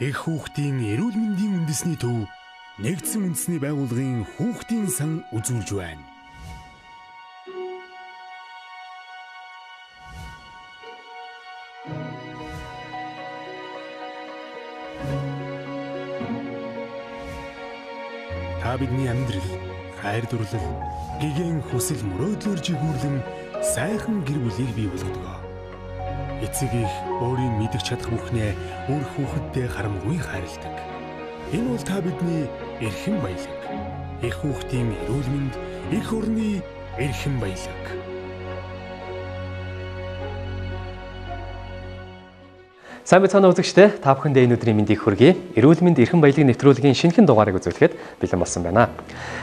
Эх хүүхдийн эрүүл мэндийн үндэсний төв нэгдсэн үндэсний байгууллагын хүүхдийн сан үзүүлж байна. Та бидний амьдрал, хайр дурлал, гэгэн хүсэл мөрөөдлөөр жигүүрлэн сайхан гэр бүлийг бий болгодог. Эцэг их өөрийн мэдэх чадах бүхнээ үр хүүхэддээ харамгүй хайрладаг. Энэ бол та бидний эрхэм баялаг. Эх хүүхдийн эрүүл мэнд, эх орны эрхэм баялаг. Сайн байцгаана үзэгчдээ, та бүхэндээ энэ өдрийн мэндийг хүргэе. Эрүүл мэнд эрхэм баялагын нэвтрүүлгийн шинэхэн дугаарыг үзүүлэхэд бэлэн болсон байна.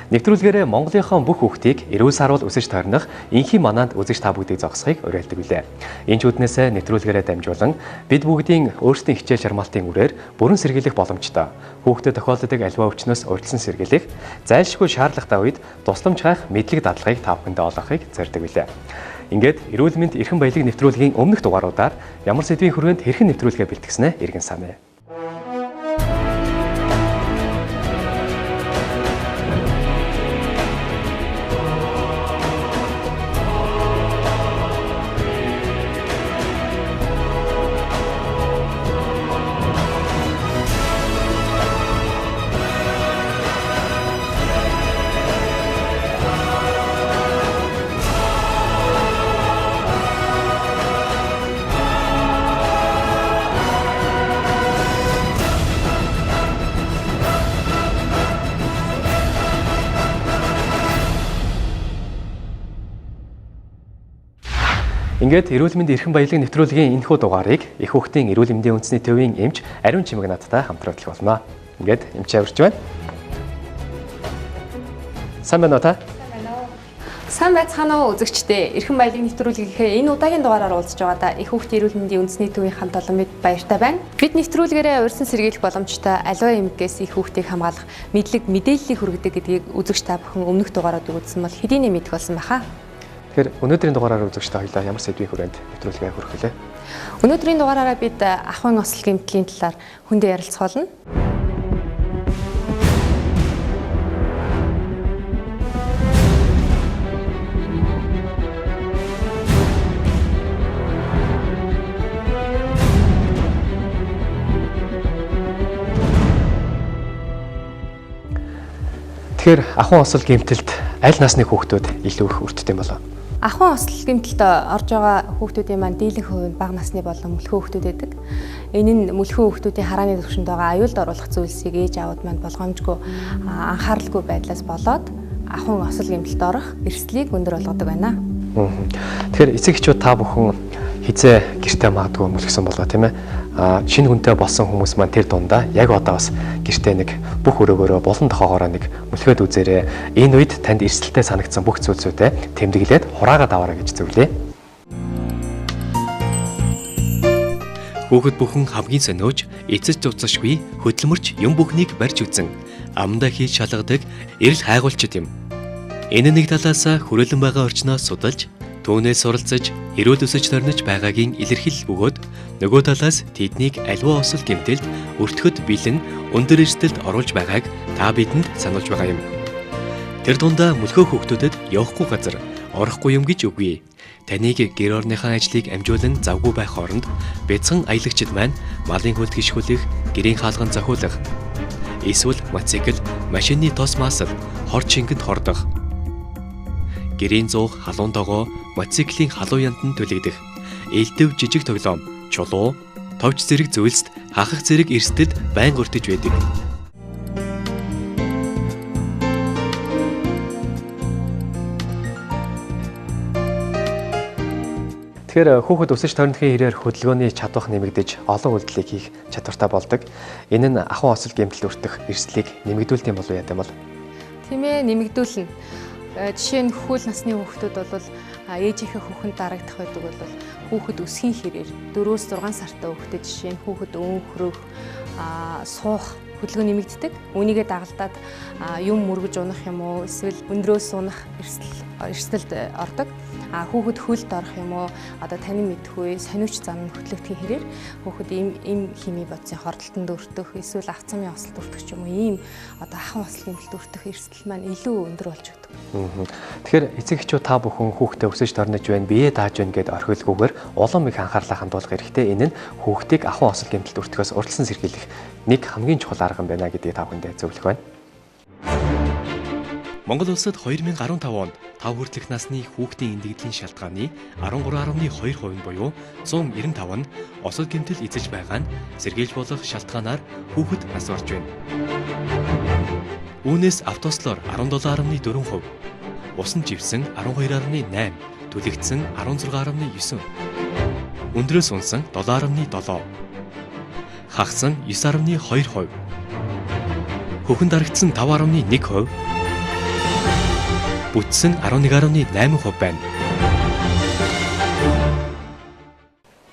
Нэвтрүүлгээрээ Монголынхон бүх хүүхдийг эрүүл саруул өсөж тойрнох энхийн манаанд үзэгч та бүгдийг зогсохыг уриалдаг билээ. Энэ ч үүднээсээ нэвтрүүлгээрээ дамжуулан бид бүгдийн өөрсдийн хичээл шармаалтын үрээр бүрэн сэргийлэх боломжтой. Хүүхдэд тохиолддог аливаа өвчнөөс урьдчилан сэргийлэх, зайлшгүй шаардлагатай үед тусламж хайх мэдлэг дадлагыг та бүхэндээ олгохыг зорддог билээ. Ингээд эрүүл мэнд эрхэм баялаг нэвтрүүлгийн өмнөх дугааруудаар ямар сэдвийн хүрээнд хэрхэн нэвтрүүлгээ бэлтгэснээ эргэн саная. Ингээд эрүүл мэнд эрхэм баялагын нэвтрүүлгийн энэхүү дугаарыг эх хүүхдийн эрүүл мэндийн үндэсний төвийн эмч Ариун Чимэг надтай хамтран хөтлөх болно. Ингээд эмч авирч байна. Сайн байна уу та? Сайн байна уу? Сайн байцгаана уу үзэгчдээ. Эрхэм баялагын нэвтрүүлгийнхээ энэ удаагийн дугаараар уулзж байгаадаа эх хүүхдийн эрүүл мэндийн үндэсний төвийн хамт олон бид баяртай байна. Бид нэвтрүүлгээрээ урьдчилан сэргийлэх боломжтой аливаа эмгэгээс эх хүүхдийг хамгаалах мэдлэг мэдээллийг хүргэдэг гэдгийг үзэгч та бүхэн өмнөх дугаарууд үзсэн бол хэдийнэ мэдэх болсон баха. Тэгэхээр өнөөдрийн дугаараар үзэгчтэй хоёлаа ямар сэдвийн хүрээнд нэвтрүүлгээ хүргэх вэ? Өнөөдрийн дугаараараа бид ахуйн осол гэмтлийн талаар хүндээ ярилцах болно. Тэгэхээр ахуйн осол гэмтэлд аль насны хүүхдүүд илүү их өртдөг юм болов? Ахуйн осол гэмтэлд орж байгаа хүүхдүүдийн маань дийлэнх хувь нь бага насны болон мөлхөө хүүхдүүд байдаг. Энэ нь мөлхөө хүүхдүүдийн харааны түвшинд байгаа аюулд оруулах зүйлсийг ээж аауд маань болгоомжгүй анхааралгүй байдлаас болоод ахуйн осол гэмтэлд орох эрсдлийг өндөр болгодог байна. Тэгэхээр эцэг эхчүүд та бүхэн хизээ гэртээ магадгүй мөлхсөн болоо тийм ээ. Шинэ хүнтэй болсон хүмүүс маань тэр дундаа яг одоо бас гэртээ нэг бүх өрөөгөөрөө булан тохоогоороо нэг мөлхөөд үзээрэй. Энэ үед танд эрсдэлтэй санагдсан бүх зүйлсүүдээ тэмдэглээд хураагаад аваарай гэж зөвлөе. Хүүхэд бүхэн хамгийн сониуч, эцэж зуцашгүй, хөдөлмөрч юм бүхнийг барьж үзэн амдаа хийж шалгадаг эрэл хайгуулчид юм. Энэ нэг талаас хүрээлэн байгаа орчноо судалж, түүнээс суралцаж, эрүүл өсөж торнож байгаагийн илэрхийлэл бөгөөд нөгөө талаас тэднийг аливаа осол гэмтэлд өртөхөд бэлэн өндөр эрсдэлд оруулж байгааг та бидэнд сануулж байгаа юм. Тэр дундаа мөлхөө хүүхдүүдэд явахгүй газар, орохгүй юм гэж үгүй. Таныг гэр орныхаа ажлыг амжуулан завгүй байх хооронд бяцхан аялагчид маань малын хөлд гიშгүүлэх, гэрийн хаалган зохиулах, эсвэл мотоцикл, машины тос масал, хор чингэнд хордох, гэрийн зуух халуун догоо, мотоциклийн халуун янтанд түлэгдэх, элдэв жижиг тоглоом, чулуу, товч зэрэг зүйлсд хахах зэрэг эрсдэлд байнга өртөж байдаг. Тэгэхээр хүүхэд өсөж торнохын хэрээр хөдөлгөөний чадвах нэмэгдэж олон үйлдэлийг хийх чадвартай болдог. Энэ нь ахуйн осол гэмтэл өртөх эрсдлийг нэмэгдүүлдэг юм болов уу яа гэм бол? Тийм ээ, нэмэгдүүлнэ. Жишээ нь хөл насны хүүхдүүд бол ээжийнхээ хүүхэнд дарагдах байдаг бол хүүхэд өсгийн хэрээр 4-6 сартай хүүхдэд жишээ нь хүүхэд өөнхрөх, суух хөдөлгөөн нэмэгддэг. Үүнийгээ дагалдаад юм мөргөж унах юм уу эсвэл өндрөөс унах эрсдэлд ордог. А хүүхэд хөлд орох юм уу, одоо танин мэдхгүй сониуч зам нь хөтлөгдөхийн хэрээр хүүхэд им хими бодисын хордолтонд өртөх, эсвэл ав цамын осолд өртөх ч юм уу, ийм одоо ахын осол гэмтэлд өртөх эрсдэл маань илүү өндөр болж өгдөг. Тэгэхээр эцэг эхчүүд та бүхэн хүүхдээ өсөж торнож байна, биеэ дааж байна гэд орхилгүйгээр улам их анхаарлаа хандуулах хэрэгтэй. Энэ нь хүүхдийг ахын осол гэмтэлд өртөхөөс урьдчилан сэргийлэх нэг хамгийн чухал арга юм байна гэдгийг та бүхэндээ зөвлөх байна. Монгол улсад 2015 онд 5 хүртэлх насны хүүхдийн эндэгдлийн шалтгааны 13.2% нь буюу 195 нь осол гэмтэл эзэж байгаа нь сэргийлж болох шалтгаанаар хүүхэд нас барж байна. Үүнээс автослоор 17.4%, усан живсэн 12.8, түлэгдсэн 16.9, өндрөөс унсан 7.7, хагсан 9.2%, хөхөн дарагдсан 5.1%, бүтсэн 11.8% байна.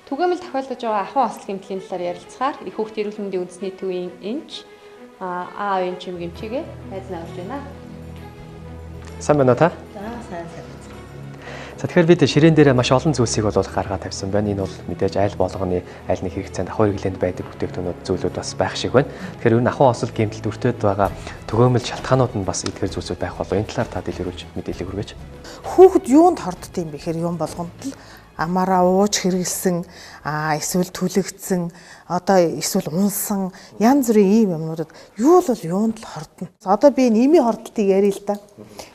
Түгээмэл тохиолдож байгаа ахуй осол гэмтлийн талаар ярилцахаар их хүүхдийн эрүүл мэндийн үндэсний төвийн эмч Аа оюун чим гэмчигээ найз нь орж байна. Сайн байна уу та? За сайн сайн. За тэгэхээр бид ширээн дээр маш олон зүйлсийг бол гаргаад тавьсан байна. Энэ бол мэдээж айл болгоны аль нэг хэрэгцээнд ахуй хэрэглээнд байдаг бүтээгдэхүүнүүд зүйлүүд бас байх шиг байна. Тэгэхээр ер нь ахуй осол гэмтэлд өртөөд байгаа түгээмэл шалтгаанууд нь бас эдгээр зүйлсүүд байх болов. Энэ талаар та дэлгэрүүлж мэдээлэл хүргээч. Хүүхэд юунд хордд юм бэ гэхээр юм болгонд л амаараа ууж хэрэгэлсэн, эсвэл түлэгдсэн, одоо эсвэл унсан янз бүрийн ийм юмнуудад юу л бол юунд л хордно. Одоо би энэ имийн хордлтыг ярил л да.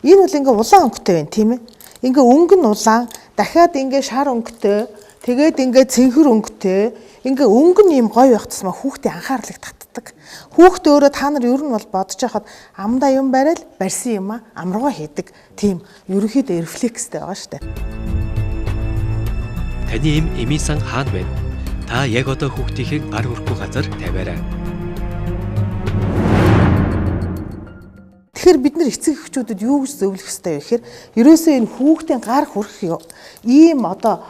Энэ бол ингээ улаан өнгөтэй байна, тийм ээ? Ингээ өнгө нь улаан, дахиад ингээ шар өнгөтэй, тэгээд ингээ цэнхэр өнгөтэй, ингээ өнгө нь ийм гоё байх тусмаа хүүхдийн анхаарлыг татдаг. Хүүхд өөрөө та нар ер нь бол бодож байхад амдаа юм барайл барьсан юм а амрууга хийдэг. Тийм ерөнхийдөө рефлекстэй байгаа шүү дээ. Таны эм эмийн сан хаана байна? Та яг одоо хүүхдийнхээ гар хүрэхгүй газар тавиарай. Тэгэхээр бид нар эцэг эхчүүдэд юу гэж зөвлөх ёстой вэ гэхээр ерөөсөө энэ хүүхдийн гар хүрэх ийм одоо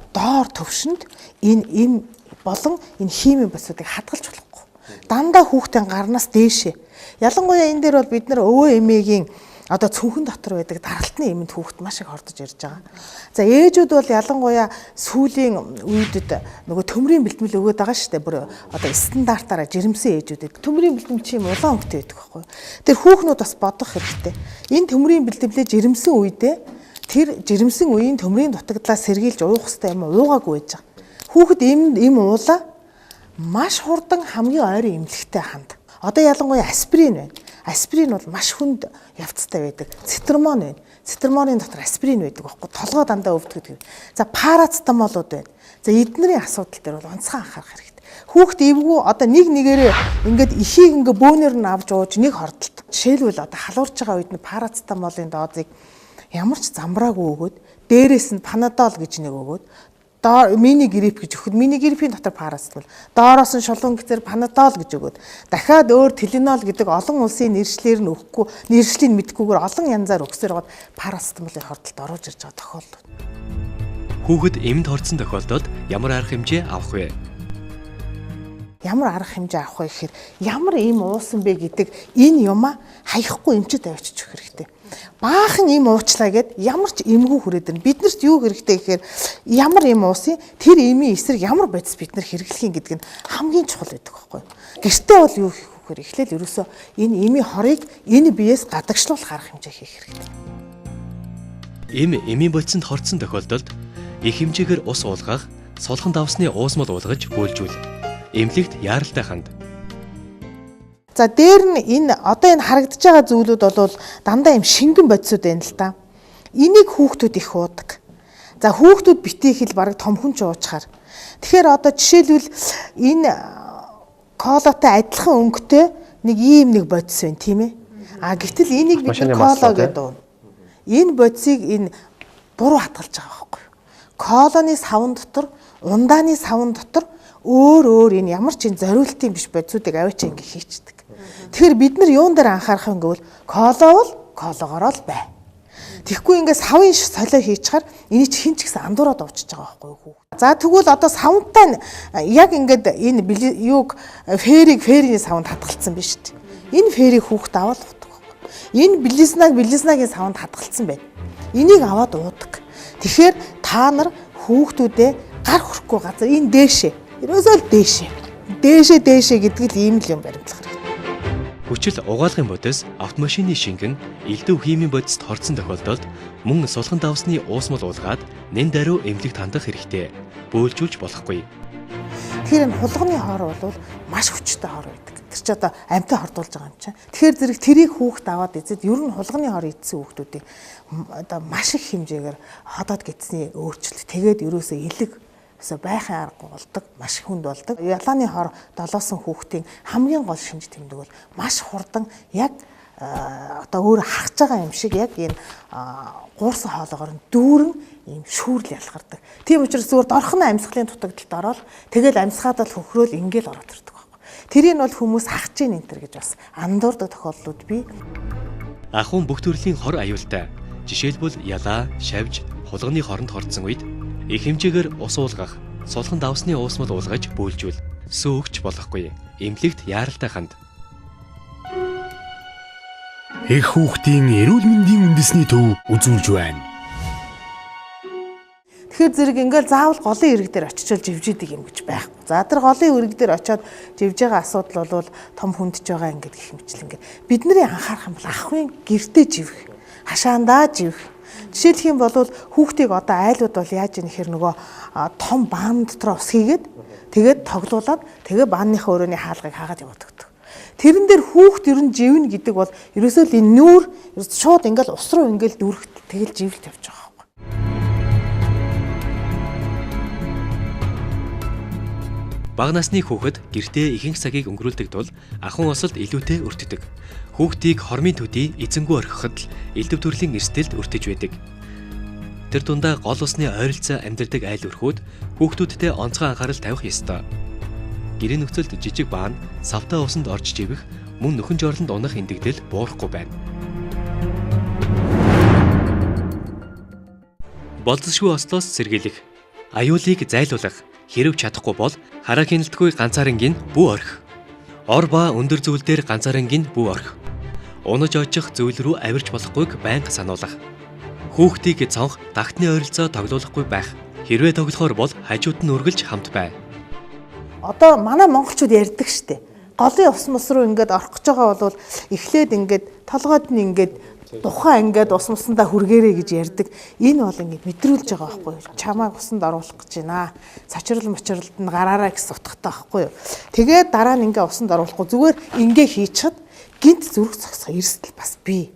доор төвшөнд энэ эм болон энэ химийн бодисуудыг хадгалж болохгүй. Дандаа хүүхдийн гарнаас дээшээ. Ялангуяа энэ дээр бол бид нар өвөө эмээгийн одоо цүнхэн дотор байдаг даралтны эмэнд хүүхэд маш их хордож ирж байгаа. За ээжүүд бол ялангуяа сүүлийн үедэд нөгөө төмрийн бэлтгэл өгөөд байгаа шүү дээ. Бүр одоо стандартаараа жирэмсэн ээжүүдэд төмрийн бэлтгэл чи юм улаан өнгөтэй байдаг байхгүй юу? Тэр хүүхнүүд бас бодох хэрэгтэй. Энэ төмрийн бэлтгэлээ жирэмсэн үедээ тэр жирэмсэн үеийн төмрийн дутагдлаа сэргийлж уух хэрэгтэй юм уугаагүй байж байгаа. Хүүхэд эм уулаа маш хурдан хамгийн ойрын эмнэлэгтэй ханд. Одоо ялангуяа аспирин байна. Аспирин бол маш хүнд явцтай байдаг. Цитрамон байна. Цитрамонын дотор аспирин байдаг байхгүй. Толгой дандаа өвддөг. За парацетамолууд байна. За эднэрийн асуудал дээр бол онцгой анхаарах хэрэгтэй. Хүүхд эвгүй одоо нэг нэгээрээ ингээд ихийг ингээ бөөнөр нь авч ууж нэг хордолт. Жишээлбэл одоо халуурч байгаа үед нь парацетамолын дозыг ямар ч замбраагүй өгөөд дээрээс нь панадол гэж нэг өгөөд доор мини грип гэж өгөхөд мини грипийн дотор парацетамол, доороос нь шулуун гэзэр панадол гэж өгөөд дахиад өөр теленол гэдэг олон улсын нэршлэр нь өгөхгүй, нэршлийг мэдэхгүйгээр олон янзаар өгсөөр байгаад парацетамолын хордолд оруулж ирж байгаа тохиолдол. Хүүхэд эмд хордсон тохиолдолд ямар арга хэмжээ авах вэ? Ямар арга хэмжээ авах вэ гэхээр ямар эм уусан бэ гэдэг энэ юмаа хаяхгүй эмчид авчиж өгөх хэрэгтэй. Баахан эм уучлаа гэд ямар ч эмгүү хүрээд ирнэ. Биднэрт юу хэрэгтэй гэхээр ямар эм уусан тэр эмийн эсрэг ямар бодис бид нар хэрэглэх юм гэдэг нь хамгийн чухал байдаг байхгүй юу? Гэртээ бол юу хийх вэ гэхээр эхлээл ерөөсөө энэ эмийн хорыг энэ биеэс гадагшлуулах арга хэмжээ хийх хэрэгтэй. Эм эмийн бодисонд хордсон тохиолдолд их хэмжээгээр ус уулгах, сулхан давсны уусмал уулгаж бөөлжүүл. Эмнэлэгт яаралтай ханд. За дээр нь энэ одоо энэ харагдаж байгаа зүйлүүд бол дандаа юм шингэн бодисууд байна л да. Энийг хүүхдүүд их уудаг. За хүүхдүүд битгий хэл бараг том хүн ч уучхаар. Тэгэхээр одоо жишээлбэл энэ колотой адилхан өнгөтэй нэг ийм нэг бодис байна, тийм ээ. А гэтэл энийг бид коло гэдэг уу. Энэ бодисыг энэ буруу хадгалж байгаа байхгүй юу? Колоны савн дотор, ундааны савн дотор өөр өөр энэ ямар ч энэ зориултын биш бодисуудыг аваач ингэ хийчдэг. Тэгэхээр бид нар юун дээр анхаарах юм гэвэл коло бол кологороо л бай. Тэгэхгүй ингээ савын солио хийчихээр энийг чи хин ч гэсэн андуураад уучиж байгаа байхгүй юу? За тэгвэл одоо савнтай яг ингээд энэ юуг ферийг ферийн савнд хадгалсан биш үү? Энэ ферийг хүүхд аваад уудаг байхгүй. Энэ близнаг близнагийн савнд хадгалсан байна. Энийг аваад уудаг. Тэгэхээр та нар хүүхдүүдээ гар хүрэхгүй газар энэ дээшээ. Ерөөсөө л дээшээ. Дээшээ дээшээ гэдэг л ийм л юм баримтлах хэрэгтэй. Хүчил угаалгын бодис, автомашины шингэн, элдв химийн бодист хорцсон тохиолдолд мөн сулхан давсны уусмал уулгаад нэн даруй эмнэлэгт хандах хэрэгтэй. Бөөлжүүлж болохгүй. Тэгэхээр энэ хулганы хор бол маш хүчтэй хор байдаг. Тэр чи одоо амьтаа хордуулж байгаа юм чинь. Тэгэхээр зэрэг тэрийг хүүхд аваад эзэд ер нь хулганы хор идсэн хүүхдүүдийг одоо маш их хэмжээгээр ходоод гидсний өөрчлөлт тэгээд ерөөсөө элэг байхын аргагүй болдог, маш хүнд болдог. Ялааны хор долоосон хүүхдийн хамгийн гол шинж тэмдэг бол маш хурдан яг одоо өөрөө хагч байгаа юм шиг яг энэ гуурсан хоолоогоор нь дүүрэн ийм шүүрл ялгардаг. Тийм учраас зүгээр дорхон амьсгалын дутагдалд ороод тэгэл амьсгаад л хөхрөөл ингээл ороод ирдэг байхгүй. Тэрийг бол хүмүүс хагч ийн энэ төр гэж бас андуурдаг тохиолдлууд бий. Ахуйн бүх төрлийн хор аюултай. Жишээлбэл ялаа, шавж, хулганы хоронд хорцсон үед их хэмжээгээр ус уулгах, сулхан давсны уусмал уулгаж бөөлжүүл. Сүү өгч болохгүй. Эмнэлэгт яаралтай ханд. Эх хүүхдийн эрүүл мэндийн үндэсний төв үзүүлж байна. Тэгэхээр зэрэг ингээл заавал голын ирэг дээр очичол живжидэг юм гэж байхгүй. За тэр голын ирэг дээр очиод живж байгаа асуудал бол том хүндж байгаа ингээд гэх мэтлэн ингээд бидний анхаарах юм бол ахын гэртээ живэх, хашаандаа живэх. Жишээлх юм бол хүүхдийг одоо айлууд бол яаж ийм хэр нөгөө том баан дотор ус хийгээд тэгээд тоглуулад тэгээ баанныхаа өрөөний хаалгыг хаагаад яваад өгдөг. Тэрэн дээр хүүхд ер нь живнэ гэдэг бол ерөөсөө л энэ нүүр шууд ингээл ус руу ингээл дүүрэхт тэгэл живэлт явж байгаа байхгүй. Бага насны хүүхэд гэртээ ихэнх цагийг өнгөрүүлдэг тул ахуйн осолд илүүтэй өртдөг. Хүүхдийг хормын төдий эзэнгүй орхиход л элдв төрлийн эрсдэлд өртөж байдаг. Тэр дундаа гол усны ойролцоо амьдардаг айл өрхүүд хүүхдүүдтэй онцгой анхаарал тавих ёстой. Гэрийн нөхцөлд жижиг баан, савтай усанд орж живэх, мөн нөхөн жорлонд унах эндэгдэл буурахгүй байна. Болзошгүй ослоос сэргийлэх, аюулыг зайлуулах, хэрв чадахгүй бол хараа хяналтгүй ганцаарангийн бүү орхих. Ор ба өндөр зүйл дээр ганцаарангийн бүү орхих. Унаж очих зүйл рүү авирч болохгүйг байнга сануулах. Хүүхдийг цонх, тагтны ойролцоо тоглуулахгүй байх. Хэрвээ тоглохоор бол хажууд нь үргэлж хамт бай. Одоо манай монголчууд ярьдаг штэ. Голын ус мус руу ингээд орох гэж байгаа бол эхлээд ингээд толгойд нь ингээд тухай ингээд ус мусандаа хүргээрэй гэж ярьдаг. Энэ бол ингээд мэдрүүлж байгаа байхгүй юу? Чамайг усанд оруулах гэж байна. Цочрол мочролд нь гараараа гэсэн утгатай байхгүй юу? Тэгээд дараа нь ингээд усанд оруулахгүй зүгээр ингээ хийчихэд гинт зүрх зогсох эрсдэл бас бий.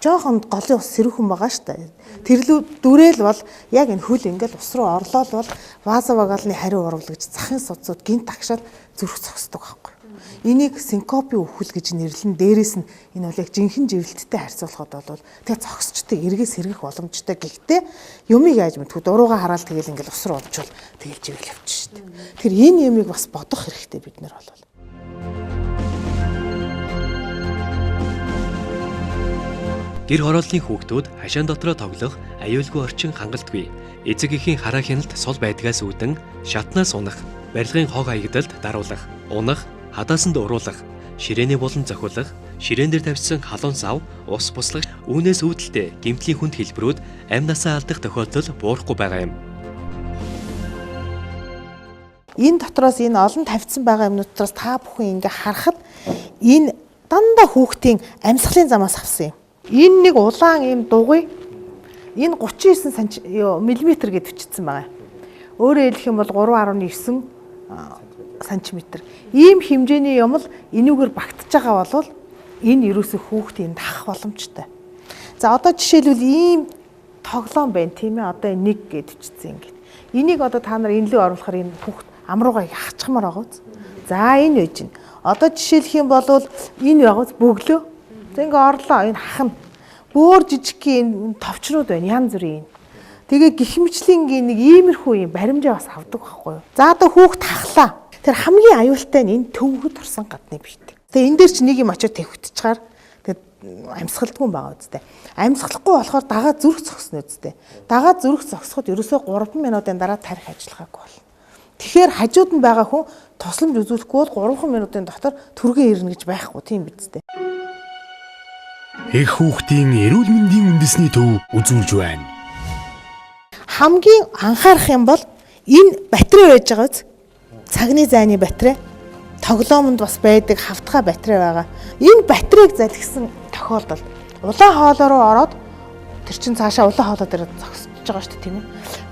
Жохон голын ус сэрүүхэн байгаа штэ. Тэрлүү дүрээл бол яг энэ хөл ингээл ус руу орлоо л бол вазовагалны хариу урвал гэж захын судсууд гинт агшаал зүрх зогсдог байхгүй. Энийг синкопи үхэл гэж нэрлэн дээрээс нь энэ бол яг жинхэнэ живэлттэй харьцуулахад бол тэгээ зогсчтой эргээ сэргэх боломжтой. Гэхдээ юмыг яаж мэдхүү дурууга хараал тэгэл ингээл ус руу олжвол тэгэл живэл явчих штэ. Тэр энэ юмыг бас бодох хэрэгтэй бид нар бол. Гэр хорооллын хүүхдүүд хашаан дотроо тоглох аюулгүй орчин хангалтгүй. Эцэг эхийн хараа хяналт сул байдгаас үүдэн шатнаас унах, барилгын хог хаягдалд даруулах, унах, хадаасанд уруулах, ширээний булан зохиулах, ширээн дээр тавьсан халуун сав, ус буслах, үүнээс үүдэлтэй гэмтлийн хүнд хэлбэрүүд амь насаа алдах тохиолдол буурахгүй байгаа юм. Энэ дотроос энэ олон тавьсан байгаа юмнууд дотроос та бүхэн ингээ харахад энэ дандаа хүүхдийн амьсгалын замаас авсан юм. Энэ нэг улаан ийм дугуй энэ 39 миллиметр гэж бичсэн байгаа. Өөрөөр хэлэх юм бол 3.9 сантиметр. Ийм хэмжээний юм л энүүгээр багтж байгаа бол энэ ерөөсөө хүүхдийн тахах боломжтой. За одоо жишээлбэл ийм тоглоом байна тийм ээ. Одоо нэг гэж бичсэн ингээд. Энийг одоо та нар энэ лөө оруулахаар энэ хүүхд амруугаа хахчихмаар байгаа үз. За энэ үеж чинь. Одоо жишээлх юм бол энэ байгаа үз бөглөө. За ингээ орлоо энэ хахна. Бөөр жижигхэн энэ товчнууд байна янз бүрийн. Тэгээ гих мэтлийн нэг иймэрхүү юм баримжаа бас авдаг байхгүй юу. За одоо хүүхд хахлаа. Тэр хамгийн аюултай нь энэ төвхөд орсон гадны биет. Тэгээ энэ дээр чи нэг юм очиод тавьчихаар тэгээд амьсгалдгүй юм байгаа үстэй. Амьсгалахгүй болохоор дагаа зүрх зогсно үстэй. Дагаа зүрх зогсоход ерөөсөө 3 минутын дараа тарих ажиллагаагүй болно. Тэгэхээр хажууд нь байгаа хүн тусламж үзүүлэхгүй бол 3 минутын дотор түргэн ирнэ гэж байхгүй тийм биз дээ. Эх хүүхдийн эрүүл мэндийн үндэсний төв үзүүлж байна. Хамгийн анхаарах юм бол энэ батарей байж байгаа биз? Цагны зайны батарей. Тоглоомонд бас байдаг хавтгай батарей байгаа. Энэ батарейг залгисан тохиолдолд улаан хоолой руу ороод тэр чин цаашаа улаан хоолой дээр зогсож байгаа шүү дээ, тийм ээ.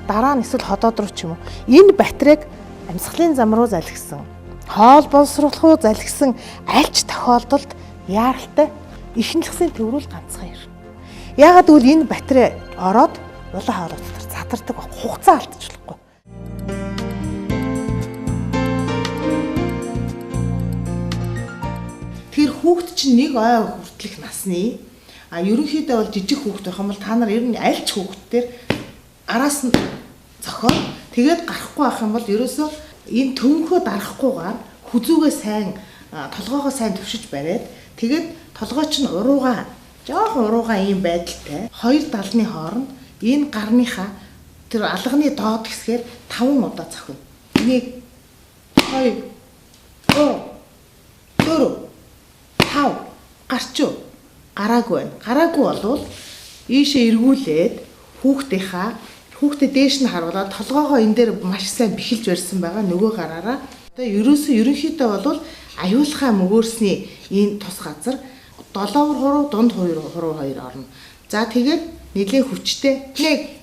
Дараа нь эсвэл ходоод руу ч юм уу. Энэ батарейг амьсгалын зам руу залгисан, хоол боловсруулах руу залгисан аль ч тохиолдолд яаралтай ихэнх төврүүл ганцхан ирнэ. Яагаад гэвэл энэ батарей ороод улаан хоолой дотор задардаг, хугацаа алдчихлахгүй. Тэр хүүхэд чинь нэг ой хүртэлх насны, а ерөнхийдөө бол жижиг хүүхэд байх юм бол та нар ер нь аль ч хүүхдээр араас нь зохион тэгээд гарахгүй байх юм бол ерөөсөө энэ төвөнхөө дарахгүйгээр хүзүүгээ сайн, толгоогоо сайн төвшиж бариад тэгээд толгой чинь уруугаа, жоохон уруугаа ийм байдалтай хоёр далны хооронд энэ гарныхаа тэр алганы доод хэсгээр 5 удаа цохино. 1 2 3 4 5 гарч юу? Гараагүй байна. Гараагүй болвол ийшээ эргүүлээд хүүхдээ дээш нь харуулаад толгоогоо энэ дээр маш сайн бэхэлж барьсан байгаа нөгөө гараараа. Одоо ерөнхийдөө бол аюулхай мөгөөрсний энэ тус газар долоовор хуруу, дунд хуруу хоёр орно. За тэгээд нэлээ хүчтэй 1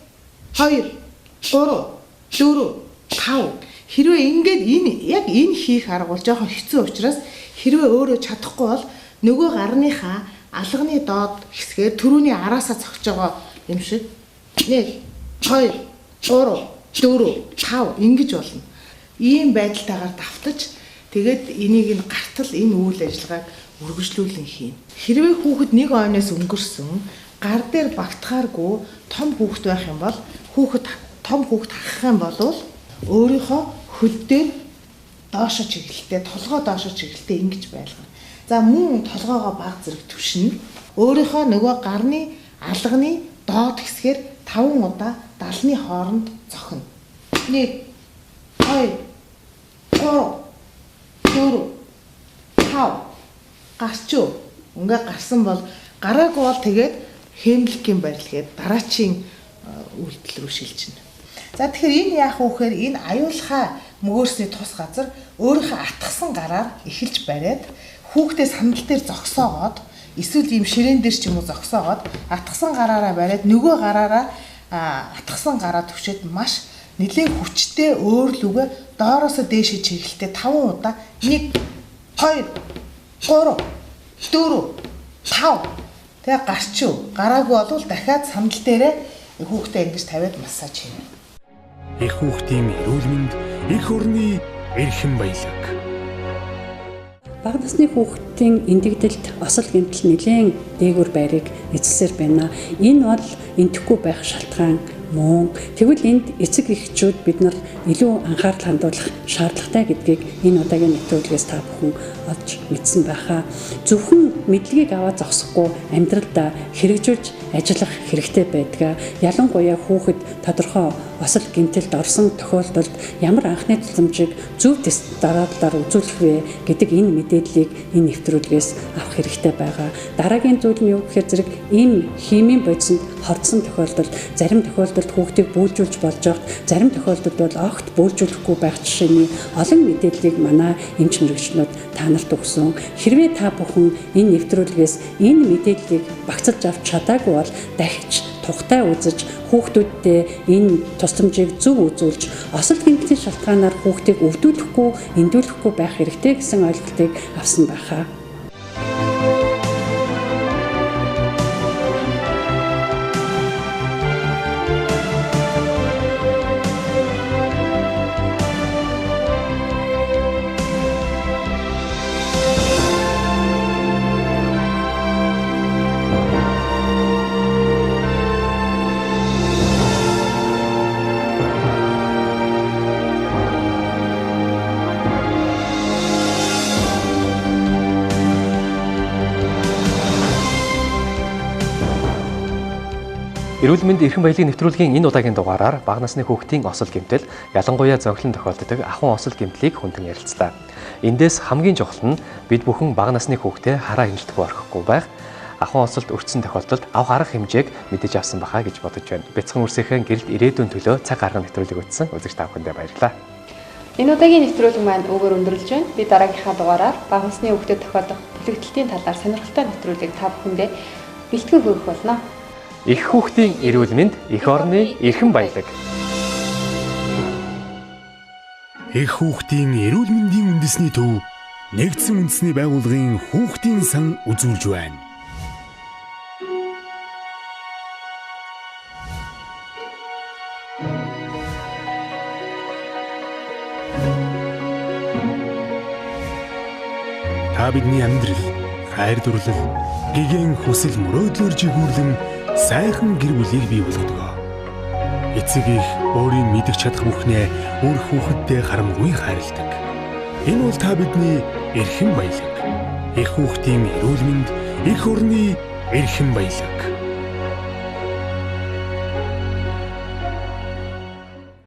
2 3 4 5. Хэрвээ ингээд энэ яг энэ хийх арга бол жоохон хэцүү учраас хэрвээ өөрөө чадахгүй бол нөгөө гарныхаа алганы доод хэсгээр түрүүний араасаа цогч байгаа юм шиг 1 2 3 4 5 ингэж болно. Ийм байдалтайгаар давтаж тэгээд энийг нь гартал энэ үйл ажиллагааг үргэлжлүүлэн хийнэ. Хэрвээ хүүхэд нэг ойноос өнгөрсөн гар дээр багтахааргүй том хүүхэд байх юм бол том хүүхэд хахах юм бол өөрийнхөө хөл дээр доошо чиглэлтэй, толгой доошо чиглэлтэй ингэж байлгана. За мөн толгоогоо баг зэрэг түвшинэ. Өөрийнхөө нөгөө гарны алганы доод хэсгээр 5 удаа далны хооронд цохино. 1 2 3 4 5 гарч юу? Ингээ гарсан бол гараагүй бол тэгээд хэмнэлгийн барил гээд дараачийн үйлдэл рүү шилжинэ. За тэгэхээр энэ яах вэ гэхээр энэ аюулхай мөгөөрсний тус газар өөрийнхөө атгсан гараар эхэлж бариад хүүхдээ сандал дээр зогсоогоод эсвэл ийм ширээн дээр ч юм уу зогсоогоод атгсан гараараа бариад нөгөө гараараа атгсан гараа төвшөөд маш нэлээд хүчтэй өөрлөгөө доороосоо дээшээ чиглэлтэй 5 удаа 1 2 3 4 5 тэгээ гарч юу? Гараагүй бол дахиад сандал дээрээ хүүхдээ ингэж тавиад массаж хийнэ. Эх хүүхдийн эрүүл мэнд, эх орны эрхэм баялаг. Бага насны хүүхдийн эндэгдэлд осол гэмтэл нэлээн дээгүүр байрыг эзэлсээр байна. Энэ бол эндэхгүй байх шалтгаан мөн. Тэгвэл энд эцэг эхчүүд бид нар илүү анхаарал хандуулах шаардлагатай гэдгийг энэ удаагийн нэвтрүүлгээс та бүхэн олж мэдсэн байхаа. Зөвхөн мэдлэгийг аваад зогсохгүй амьдралдаа хэрэгжүүлж ажиллах хэрэгтэй байдаг. Ялангуяа хүүхэд тодорхой осол гэмтэлд орсон тохиолдолд ямар анхны тусламжийг зөв тест дараалалаар үзүүлэх вэ гэдэг энэ мэдээллийг энэ нэвтрүүлгээс авах хэрэгтэй байгаа. Дараагийн зүйл нь юу гэхээр зэрэг ийм химийн бодисонд хордсон тохиолдолд зарим тохиолдолд хүүхдийг бөөлжүүлж болж байхад зарим тохиолдолд бол огт бөөлжүүлэхгүй байх жишээний олон мэдээллийг манай эмч мэргэжлүүд та нарт өгсөн. Хэрвээ та бүхэн энэ нэвтрүүлгээс энэ мэдээллийг багцалж авч чадаагүй бол дахиж тухтай үзэж хүүхдүүддээ энэ тусламжийг зөв үзүүлж осол гэмтлийн шалтгаанаар хүүхдийг өвдүүлэхгүй, эндүүлэхгүй байх хэрэгтэй гэсэн ойлголтыг авсан байхаа. Эрүүл мэнд эрхэм баялагын нэвтрүүлгийн энэ удаагийн дугаараар бага насны хүүхдийн осол гэмтэл, ялангуяа зонхлон тохиолддог ахуйн осол гэмтлийг хүндэн ярилцлаа. Эндээс хамгийн чухал нь бид бүхэн бага насны хүүхдээ хараа хяналтгүй орхихгүй байх, ахуйн осолд өртсөн тохиолдолд авах арга хэмжээг мэдэж авсан баха гэж бодож байна. Бяцхан үрсийнхээ гэрэлд ирээдүйн төлөө цаг гарган нэвтрүүлэг үзсэн үзэгч та бүхэндээ баярлалаа. Энэ удаагийн нэвтрүүлэг маань үүгээр өндөрлөж байна. Би дараагийнхаа дугаараар бага насны хүүхдэд тохиолдох бүлэгдэлтийн талаар сонирхолтой нэвтрүүлгийг та бүхэндээ бэлтгэн хүргэх болно. Их хүүхдийн эрүүл мэнд, эх орны эрхэм баялаг. Эх хүүхдийн эрүүл мэндийн үндэсний төв нэгдсэн үндэсний байгууллагын хүүхдийн сан үзүүлж байна. Та бидний амьдрал, хайр дурлал, гэгэн хүсэл мөрөөдлөөр жигүүрлэн сайхан гэр бүлийг бий болгодог. Эцэг их өөрийн мэдэх чадах бүхнээ үр хүүхэддээ харамгүй хайрладаг. Энэ бол та бидний эрхэм баялаг. Эх хүүхдийн эрүүл мэнд, эх орны эрхэм баялаг.